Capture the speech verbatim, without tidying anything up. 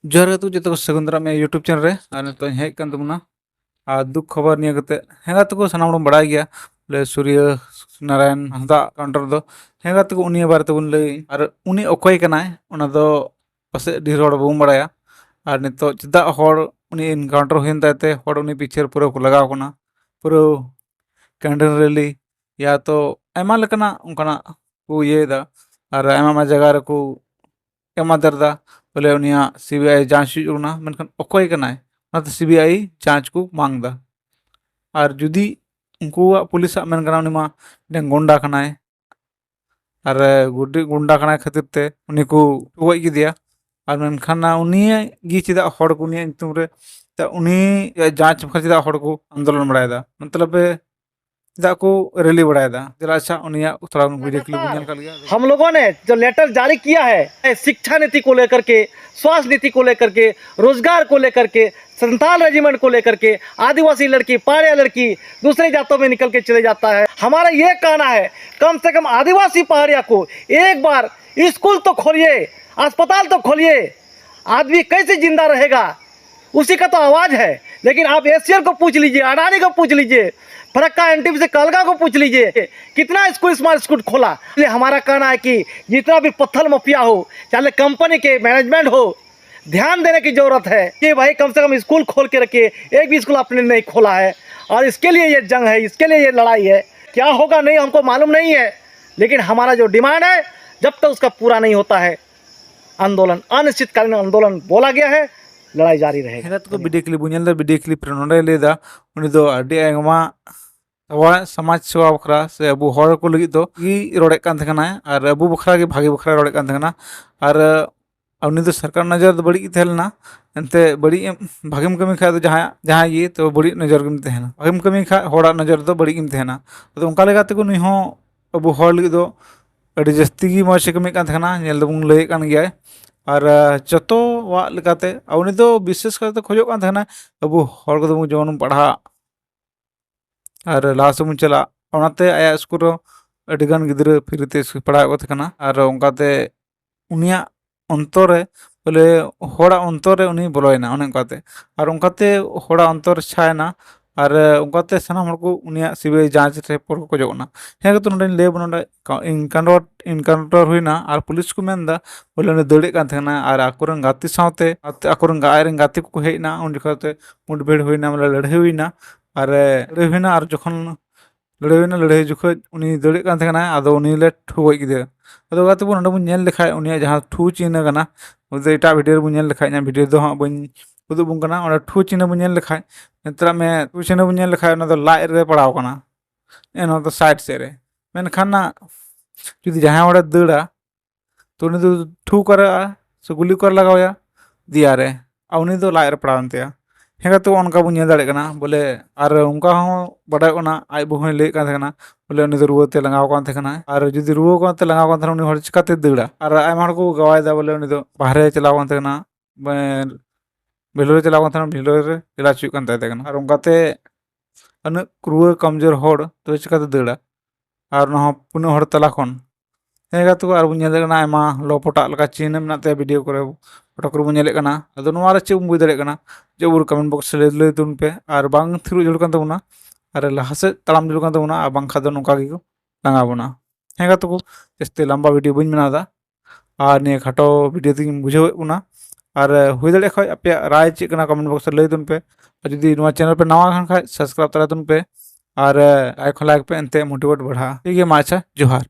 ᱡᱚᱦᱟᱨ ᱜᱮ ᱡᱚᱛᱚ ᱠᱚ, ᱥᱟᱹᱜᱩᱱ ᱫᱟᱨᱟᱢ ᱤᱧᱟᱹᱜ YouTube channel ᱨᱮ᱾ ᱟᱨ ᱱᱤᱛᱚᱜ ᱤᱧ ᱦᱮᱡ ᱟᱠᱟᱱ ᱛᱟᱵᱚᱱᱟ ᱟᱨ ᱫᱩᱠ ᱠᱷᱚᱵᱚᱨ ᱱᱤᱭᱟᱹ ᱠᱟᱛᱮ᱾ ᱦᱮᱸ ᱜᱟᱛᱮ ᱠᱚ, ᱥᱟᱱᱟᱢ ᱦᱚᱲ ᱵᱚᱱ ᱵᱟᱲᱟᱭ ᱜᱮᱭᱟ ᱵᱚᱞᱮ ᱥᱩᱨᱭᱚ ᱱᱟᱨᱟᱭᱚᱱ ᱦᱟᱸᱥᱫᱟ ᱮᱱᱠᱟᱣᱩᱱᱴᱟᱨ ᱫᱚ, ᱦᱮᱸ ᱜᱟᱛᱮ ᱠᱚ, ᱩᱱᱤ ᱵᱟᱨᱮ ᱛᱮᱵᱚᱱ ᱞᱟᱹᱭ᱾ ᱟᱨ ᱩᱱᱤ ᱚᱠᱚᱭ ᱠᱟᱱᱟᱭ ᱚᱱᱟ ᱫᱚ ᱯᱟᱥᱮᱡ ᱰᱷᱮᱨ ᱦᱚᱲ ᱵᱟᱵᱚᱱ ᱵᱟᱲᱟᱭᱟ᱾ ᱟᱨ ᱱᱤᱛᱚᱜ ᱪᱮᱫᱟᱜ ᱦᱚᱲ ᱩᱱᱤ ᱮᱱᱠᱟᱣᱩᱱᱴᱟᱨ ᱦᱩᱭᱮᱱ ᱛᱟᱭ ᱛᱮ ᱦᱚᱲ ᱩᱱᱤ ᱯᱤᱪᱷᱮ ᱨᱮ ᱯᱩᱨᱟᱹ ᱠᱚ ᱞᱟᱜᱟᱣ ᱠᱟᱱᱟ, ᱯᱩᱨᱟᱹ ᱠᱮᱱᱰᱮᱞ ᱨᱮᱞᱤ ᱭᱟ ᱛᱚ ᱟᱭᱢᱟ ᱞᱮᱠᱟᱱᱟᱜ ᱚᱱᱠᱟᱱᱟᱜ ᱠᱚ ᱤᱭᱟᱹᱭᱮᱫᱟ᱾ ᱟᱨ ᱟᱭᱢᱟ ᱟᱭᱢᱟ ᱡᱟᱭᱜᱟ ᱨᱮᱠᱚ ᱮᱢᱟ ᱫᱟᱨᱫᱟ ᱵᱚᱞᱮ ᱩᱱᱤᱭᱟᱜ ᱥᱤᱵᱤᱟᱭ ᱡᱟᱸᱪ ᱦᱩᱭᱩᱜ ᱠᱟᱱᱟ, ᱢᱮᱱᱠᱷᱟᱱ ᱚᱠᱚᱭ ᱠᱟᱱᱟᱭ ᱚᱱᱟᱛᱮ ᱥᱤᱵᱤᱟᱭ ᱡᱟᱸᱪ ᱠᱚ ᱢᱟᱝ ᱮᱫᱟ᱾ ᱟᱨ ᱡᱩᱫᱤ ᱩᱱᱠᱩᱣᱟᱜ ᱯᱩᱞᱤᱥᱟᱜ ᱢᱮᱱ ᱠᱟᱱᱟ ᱩᱱᱤ ᱢᱟ ᱢᱤᱫᱴᱮᱱ ᱜᱚᱱᱰᱟ ᱠᱟᱱᱟᱭ, ᱟᱨ ᱜᱩᱰᱤ ᱜᱩᱱᱰᱟ ᱠᱟᱱᱟᱭ ᱠᱷᱟᱹᱛᱤᱨ ᱛᱮ ᱩᱱᱤ ᱠᱚ ᱜᱚᱡ ᱠᱮᱫᱮᱭᱟ᱾ ᱟᱨ ᱢᱮᱱᱠᱷᱟᱱ ᱩᱱᱤᱭᱟᱜ ᱜᱮ ᱪᱮᱫᱟᱜ ᱦᱚᱲ ᱠᱚ ᱩᱱᱤᱭᱟᱜ ᱧᱩᱛᱩᱢ ᱨᱮ, ᱪᱮᱫᱟᱜ ᱩᱱᱤᱭᱟᱜ ᱡᱟᱸᱪ ᱵᱟᱠᱷᱨᱟ ᱪᱮᱫᱟᱜ ᱦᱚᱲ ᱠᱚ ᱟᱱᱫᱳᱞᱚᱱ ᱵᱟᱲᱟᱭᱮᱫᱟ, ᱢᱚᱛᱞᱚᱵ ᱪᱮᱫᱟᱜ ᱠᱚ ᱨᱮᱞᱤ ᱵᱟᱲᱟᱭᱮᱫᱟ? ᱪᱮᱫᱟᱜ, ᱟᱪᱪᱷᱟ, ᱩᱱᱤᱭᱟᱜ ᱛᱷᱚᱲᱟ ᱵᱷᱤᱰᱤᱭᱳ ᱠᱞᱤᱯ ᱵᱚᱱ ᱧᱮᱞ ᱠᱟᱜ ᱞᱮᱜᱮ᱾ हम लोगों ने जो लेटर जारी किया है शिक्षा नीति को लेकर के, स्वास्थ्य नीति को लेकर के, रोजगार को लेकर के, संताल रेजिमेंट को लेकर के, आदिवासी लड़की, पहाड़िया लड़की दूसरे जातों में निकल के चले जाता है। हमारा ये कहना है, कम से कम आदिवासी पहाड़िया को एक बार स्कूल तो खोलिए, अस्पताल तो खोलिए। आदमी कैसे जिंदा रहेगा, उसी का तो आवाज है। लेकिन आप एसीएल को पूछ लीजिए, अडानी को पूछ लीजिए, फरक्का एनटीपीसी कलगा को पूछ लीजिए, कितना स्कूल, स्मार्ट स्कूल खोला। इसलिए हमारा कहना है कि जितना भी पत्थर माफिया हो, चाहे कंपनी के मैनेजमेंट हो, ध्यान देने की जरूरत है कि भाई कम से कम स्कूल खोल के रखिए। एक भी स्कूल आपने नहीं खोला है और इसके लिए ये जंग है, इसके लिए ये लड़ाई है। क्या होगा नहीं हमको मालूम नहीं है, लेकिन हमारा जो डिमांड है जब तक उसका पूरा नहीं होता है आंदोलन, अनिश्चितकालीन आंदोलन बोला गया है, लड़ाई जारी रहेगी। ᱦᱮᱸ ᱜᱟᱛᱮ ᱠᱚ, ᱵᱷᱤᱰᱤᱭᱳ ᱠᱞᱤᱯ ᱵᱚᱱ ᱧᱮᱞ ᱮᱫᱟ᱾ ᱵᱷᱤᱰᱤᱭᱳ ᱠᱞᱤᱯ ᱨᱮ ᱱᱚᱰᱮ ᱞᱟᱹᱭ ᱮᱫᱟ ᱩᱱᱤ ᱫᱚ ᱟᱹᱰᱤ ᱟᱭᱢᱟ ᱟᱵᱚᱣᱟᱜ ᱥᱚᱢᱟᱡᱽ ᱥᱮᱵᱟ ᱵᱟᱠᱷᱨᱟ ᱥᱮ ᱟᱵᱚ ᱦᱚᱲ ᱠᱚ ᱞᱟᱹᱜᱤᱫ ᱫᱚ ᱜᱮ ᱨᱚᱲᱮᱫ ᱠᱟᱱ ᱛᱟᱦᱮᱸ ᱠᱟᱱᱟᱭ ᱟᱨ ᱟᱵᱚ ᱵᱟᱠᱷᱨᱟ ᱜᱮ ᱵᱷᱟᱜᱮ ᱵᱟᱠᱷᱨᱟ ᱨᱚᱲᱮᱫ ᱠᱟᱱ ᱛᱟᱦᱮᱸ ᱠᱟᱱᱟ᱾ ᱟᱨ ᱩᱱᱤ ᱫᱚ ᱥᱚᱨᱠᱟᱨ ᱱᱚᱡᱚᱨ ᱫᱚ ᱵᱟᱹᱲᱤᱡ ᱜᱮ ᱛᱟᱦᱮᱸ ᱞᱮᱱᱟ᱾ ᱮᱱᱛᱮ ᱵᱟᱹᱲᱤᱡ ᱮᱢ, ᱵᱷᱟᱜᱮᱢ ᱠᱟᱹᱢᱤ ᱠᱷᱟᱡ ᱫᱚ ᱡᱟᱦᱟᱸᱭ ᱡᱟᱦᱟᱸᱭ ᱜᱮ ᱛᱚ ᱵᱟᱹᱲᱤᱡ ᱱᱚᱡᱚᱨ ᱜᱮᱢ ᱛᱟᱦᱮᱱᱟ, ᱵᱷᱟᱜᱮᱢ ᱠᱟᱹᱢᱤ ᱠᱷᱟᱡ ᱦᱚᱲᱟᱜ ᱱᱚᱡᱚᱨ ᱫᱚ ᱵᱟᱹᱲᱤᱡ ᱜᱮᱢ ᱛᱟᱦᱮᱱᱟ᱾ ᱟᱫᱚ ᱚᱱᱠᱟ ᱞᱮᱠᱟ ᱛᱮᱜᱮ ᱱᱩᱭ ᱦᱚᱸ ᱟᱵᱚ ᱦᱚᱲ ᱞᱟᱹᱜᱤᱫ ᱫᱚ ᱟᱹᱰᱤ ᱡᱟᱹᱥᱛᱤ ᱜᱮ ᱢᱚᱡᱽ ᱮ ᱠᱟᱹᱢᱤᱭᱮᱫ ᱠᱟᱱ ᱛᱟᱦᱮᱱᱟ, ᱧᱮᱞ ᱫᱚᱵᱚᱱ ᱞᱟᱹᱭᱮᱫ ᱠᱟᱱ ᱜᱮᱭᱟ᱾ ᱟᱨ ᱟᱨ ᱡᱚᱛᱚᱣᱟᱜ ᱞᱮᱠᱟᱛᱮ ᱟᱨ ᱩᱱᱤ ᱫᱚ ᱵᱤᱥᱮᱥ ᱠᱟᱭᱛᱮ ᱠᱷᱚᱡᱚᱜ ᱠᱟᱱ ᱛᱟᱦᱮᱱᱟ ᱟᱵᱚ ᱦᱚᱲ ᱠᱚᱫᱚ ᱵᱚᱱ ᱡᱮᱢᱚᱱ ᱵᱚᱱ ᱯᱟᱲᱦᱟᱜ ᱟᱨ ᱞᱟᱦᱟ ᱥᱮᱫ ᱵᱚᱱ ᱪᱟᱞᱟᱜ᱾ ᱚᱱᱟᱛᱮ ᱟᱭᱟᱜ ᱥᱠᱩᱞ ᱨᱮ ᱟᱹᱰᱤᱜᱟᱱ ᱜᱤᱫᱽᱨᱟᱹ ᱯᱷᱨᱤ ᱛᱮ ᱯᱟᱲᱦᱟᱣᱮᱫ ᱠᱚ ᱛᱟᱦᱮᱸ ᱠᱟᱱᱟ᱾ ᱟᱨ ᱚᱱᱠᱟᱛᱮ ᱩᱱᱤᱭᱟᱜ ᱚᱱᱛᱚᱨ ᱨᱮ ᱵᱚᱞᱮ ᱦᱚᱲᱟᱜ ᱚᱱᱛᱚᱨ ᱨᱮ ᱩᱱᱤ ᱵᱚᱞᱚᱭᱮᱱᱟ, ᱚᱱᱮ ᱚᱱᱠᱟᱛᱮ᱾ ᱟᱨ ᱚᱱᱠᱟᱛᱮ ᱦᱚᱲᱟᱜ ᱚᱱᱛᱚᱨ ᱪᱷᱟᱭᱮᱱᱟ, ᱟᱨ ᱚᱱᱠᱟᱛᱮ ᱥᱟᱱᱟᱢ ᱦᱚᱲ ᱠᱚ ᱩᱱᱤᱭᱟᱜ ᱥᱤᱵᱤᱞ ᱡᱟᱸᱪ ᱨᱮ ᱯᱚᱨ ᱠᱚ ᱠᱷᱚᱡᱚᱜ ᱠᱟᱱᱟ᱾ ᱦᱮᱸ ᱜᱟᱛᱮ, ᱱᱚᱰᱮᱧ ᱞᱟᱹᱭ ᱟᱵᱚᱱᱟ, ᱱᱚᱰᱮ ᱤᱱᱠᱟᱣᱩᱱᱴᱟᱨ ᱦᱩᱭᱱᱟ ᱟᱨ ᱯᱩᱞᱤᱥ ᱠᱚ ᱢᱮᱱᱫᱟ ᱵᱚᱞᱮ ᱩᱱᱤ ᱫᱟᱹᱲᱮᱫ ᱠᱟᱱ ᱛᱟᱦᱮᱱᱟ, ᱟᱨ ᱟᱠᱚᱨᱮᱱ ᱜᱟᱛᱮ ᱥᱟᱶᱛᱮ, ᱟᱠᱚᱨᱮᱱ ᱜᱟ-, ᱟᱡᱨᱮᱱ ᱜᱟᱛᱮ ᱠᱚᱠᱚ ᱦᱮᱡ ᱮᱱᱟ, ᱩᱱ ᱡᱚᱠᱷᱚᱱ ᱛᱮ ᱢᱩᱴᱵᱷᱤᱲ ᱦᱩᱭᱱᱟ, ᱢᱟᱱᱮ ᱞᱟᱹᱲᱦᱟᱹᱭ ᱦᱩᱭᱱᱟ᱾ ᱟᱨ ᱞᱟᱹᱲᱦᱟᱹᱭ ᱦᱩᱭᱱᱟ, ᱟᱨ ᱡᱚᱠᱷᱚᱱ ᱞᱟᱹᱲᱦᱟᱹᱭ ᱦᱩᱭᱱᱟ, ᱞᱟᱹᱲᱦᱟᱹᱭ ᱡᱚᱠᱷᱚᱡ ᱩᱱᱤ ᱫᱟᱹᱲᱮᱫ ᱠᱟᱱ ᱛᱟᱦᱮᱸ ᱠᱟᱱᱟᱭ, ᱟᱫᱚ ᱩᱱᱤ ᱞᱮ ᱴᱷᱩ ᱜᱚᱡ ᱠᱮᱫᱮᱭᱟ᱾ ᱟᱫᱚ ᱜᱟᱛᱮ ᱵᱚᱱ ᱱᱚᱰᱮ ᱵᱚᱱ ᱧᱮᱞ ᱞᱮᱠᱷᱟᱡ ᱩᱱᱤᱭᱟᱜ ᱡᱟᱦᱟᱸ ᱴᱷᱩ ᱪᱤᱱᱦᱟᱹ ᱠᱟᱱᱟ, ᱚᱱᱟ ᱫᱚ ᱮᱴᱟᱜ ᱵᱷᱤᱰᱤᱭᱳ ᱨᱮᱵᱚᱱ ᱧᱮᱞ ᱞᱮᱠᱷᱟᱡ, ᱤᱧᱟᱹᱜ ᱵᱷᱤᱰᱤᱭᱳ ᱫᱚ ᱦᱟᱸᱜ ᱵᱟᱹᱧ ᱩᱫᱩᱜ ᱵᱚᱱ ᱠᱟᱱᱟ᱾ ᱚᱸᱰᱮ ᱴᱷᱩ ᱪᱤᱱᱦᱟᱹ ᱵᱚᱱ ᱧᱮᱞ ᱞᱮᱠᱷᱟᱡ, ᱱᱮᱛᱟᱨᱟᱜ ᱢᱮ ᱴᱷᱩ ᱪᱤᱱᱦᱟᱹ ᱵᱚᱱ ᱧᱮᱞ ᱞᱮᱠᱷᱟᱡ ᱚᱱᱟ ᱫᱚ ᱞᱟᱡ ᱨᱮ ᱯᱟᱲᱟᱣ ᱠᱟᱱᱟ, ᱮ, ᱱᱚᱣᱟ ᱫᱚ ᱥᱟᱭᱤᱰ ᱥᱮᱫ ᱨᱮ᱾ ᱢᱮᱱᱠᱷᱟᱱ ᱱᱟ ᱡᱩᱫᱤ ᱡᱟᱦᱟᱸᱭ ᱦᱚᱲᱮ ᱫᱟᱹᱲᱟ, ᱛᱚ ᱩᱱᱤ ᱫᱚ ᱴᱷᱩ ᱚᱠᱟᱨᱮ, ᱥᱮ ᱜᱩᱞᱤ ᱚᱠᱟᱨᱮ ᱞᱟᱜᱟᱣ ᱟᱭᱟ? ᱫᱮᱭᱟ ᱨᱮ᱾ ᱟᱨ ᱩᱱᱤ ᱫᱚ ᱞᱟᱡ ᱨᱮ ᱯᱟᱲᱟᱣᱮᱱ ᱛᱟᱭᱟ᱾ ᱦᱮᱸ ᱜᱟᱛᱮ, ᱚᱱᱠᱟ ᱵᱚᱱ ᱧᱮᱞ ᱫᱟᱲᱮᱭᱟᱜ ᱠᱟᱱᱟ ᱵᱚᱞᱮ᱾ ᱟᱨ ᱚᱱᱠᱟ ᱦᱚᱸ ᱵᱟᱰᱟᱭᱚᱜ ᱠᱟᱱᱟ, ᱟᱡ ᱵᱟᱹᱦᱩ ᱦᱚᱸᱭ ᱞᱟᱹᱭᱮᱫ ᱠᱟᱱ ᱛᱟᱦᱮᱸ ᱠᱟᱱᱟ ᱵᱚᱞᱮ ᱩᱱᱤ ᱫᱚ ᱨᱩᱣᱟᱹ ᱛᱮ ᱞᱟᱸᱜᱟᱣ ᱟᱠᱟᱱ ᱛᱟᱦᱮᱸ ᱠᱟᱱᱟᱭ, ᱟᱨ ᱡᱩᱫᱤ ᱨᱩᱣᱟᱹ ᱠᱟᱱ ᱛᱮ ᱞᱟᱸᱜᱟᱣ ᱟᱠᱟᱱ ᱛᱟᱦᱮᱸ ᱠᱷᱟᱱ ᱩᱱᱤ ᱦᱚᱲ ᱪᱤᱠᱟᱛᱮ ᱫᱟᱹᱲᱟ? ᱟᱨ ᱟᱭᱢᱟ ᱦᱚᱲ ᱠᱚ ᱜᱟᱣᱟᱭᱮᱫᱟ ᱵᱚᱞᱮ ᱩᱱᱤ ᱫᱚ ᱵᱟᱦᱨᱮ ᱪᱟᱞᱟᱣ ᱟᱠᱟᱱ ᱛᱟᱦᱮᱸ ᱠᱟᱱᱟ, ᱵᱮ-, ᱵᱷᱮᱞᱳᱨᱮ ᱪᱟᱞᱟᱣ ᱟᱠᱟᱱ ᱛᱟᱦᱮᱸ ᱠᱟᱱᱟ, ᱵᱷᱮᱞᱳᱨ ᱨᱮ ᱮᱞᱟᱡᱽ ᱦᱩᱭᱩᱜ ᱠᱟᱱ ᱛᱟᱭ ᱛᱟᱦᱮᱸ ᱠᱟᱱᱟ᱾ ᱟᱨ ᱚᱱᱠᱟᱛᱮ ᱩᱱᱟᱹᱜ ᱨᱩᱣᱟᱹ ᱠᱚᱢᱡᱳᱨ ᱦᱚᱲ ᱛᱚ ᱪᱤᱠᱟᱛᱮ ᱫᱟᱹᱲᱟ? ᱟᱨ ᱚᱱᱟ ᱦᱚᱸ ᱩᱱᱟᱹᱜ ᱦᱚᱲ ᱛᱟᱞᱟ ᱠᱷᱚᱱ᱾ ᱦᱮᱸ ᱜᱟᱛᱮ ᱠᱚ, ᱟᱨ ᱵᱚᱱ ᱧᱮᱞ ᱫᱟᱲᱮᱭᱟᱜ ᱠᱟᱱᱟ ᱟᱭᱢᱟ ᱞᱚ ᱯᱚᱴᱟᱜ ᱞᱮᱠᱟ ᱪᱤᱱᱦᱟᱹ ᱢᱮᱱᱟᱜ ᱛᱟᱭᱟ ᱵᱷᱤᱰᱤᱭᱳ ᱠᱚᱨᱮ, ᱯᱷᱳᱴᱳ ᱠᱚᱨᱮ ᱵᱚᱱ ᱧᱮᱞᱮᱫ ᱠᱟᱱᱟ᱾ ᱟᱫᱚ ᱱᱚᱣᱟ ᱨᱮ ᱪᱮᱫ ᱵᱚᱱ ᱵᱩᱡᱽ ᱫᱟᱲᱮᱭᱟᱜ ᱠᱟᱱᱟ? ᱡᱮ ᱚᱵᱚᱨ ᱠᱚᱢᱮᱱᱴ ᱵᱚᱠᱥ ᱨᱮ ᱞᱟᱹᱭ ᱛᱟᱵᱚᱱ ᱯᱮ, ᱟᱨ ᱵᱟᱝ ᱛᱷᱤᱨᱚᱜ ᱡᱟᱹᱨᱩᱲ ᱠᱟᱱ ᱛᱟᱵᱚᱱᱟ, ᱟᱨ ᱞᱟᱦᱟ ᱥᱮᱫ ᱛᱟᱲᱟᱢ ᱡᱟᱹᱨᱩᱲ ᱠᱟᱱ ᱛᱟᱵᱚᱱᱟ, ᱟᱨ ᱵᱟᱝᱠᱷᱟᱱ ᱫᱚ ᱱᱚᱝᱠᱟ ᱜᱮᱠᱚ ᱞᱟᱸᱜᱟ ᱵᱚᱱᱟ᱾ ᱦᱮᱸ ᱜᱟᱛᱮ ᱠᱚ, ᱡᱟᱹᱥᱛᱤ ᱞᱟᱢᱵᱟ ᱵᱷᱤᱰᱤᱭᱳ ᱵᱟᱹᱧ ᱵᱮᱱᱟᱣ ᱮᱫᱟ, ᱟᱨ ᱱᱤᱭᱟᱹ ᱠᱷᱟᱴᱚ ᱵᱷᱤᱰᱤᱭᱳ ᱛᱮᱜᱮᱧ ᱵᱩᱡᱷᱟᱹᱣᱮᱫ ᱵᱚᱱᱟ᱾ ᱟᱨ ᱦᱩᱭ ᱫᱟᱲᱮᱭᱟᱜ ᱠᱷᱟᱡ ᱟᱯᱮᱭᱟᱜ ᱨᱟᱭ ᱪᱮᱫ ᱠᱟᱱᱟ ᱠᱚᱢᱮᱱᱴ ᱵᱚᱠᱥ ᱨᱮ ᱞᱟᱹᱭ ᱛᱟᱵᱚᱱ ᱯᱮ᱾ ᱟᱨ ᱡᱩᱫᱤ ᱱᱚᱣᱟ ᱪᱮᱱᱮᱞ ᱯᱮ ᱱᱟᱣᱟ ᱠᱟᱱ ᱠᱷᱟᱡ ᱥᱟᱵᱥᱠᱨᱟᱭᱤᱵ ᱛᱟᱨᱟ ᱛᱟᱵᱚᱱ ᱯᱮ, ᱟᱨ ᱞᱟᱭᱤᱠ ᱦᱚᱸ ᱞᱟᱭᱤᱠ ᱯᱮ, ᱮᱱᱛᱮ ᱢᱳᱴᱤᱵᱷᱮᱴ ᱵᱟᱲᱦᱟᱜᱼᱟ᱾ ᱴᱷᱤᱠ ᱜᱮᱭᱟ, ᱢᱟ ᱟᱪᱪᱷᱟ, ᱡᱚᱦᱟᱨ᱾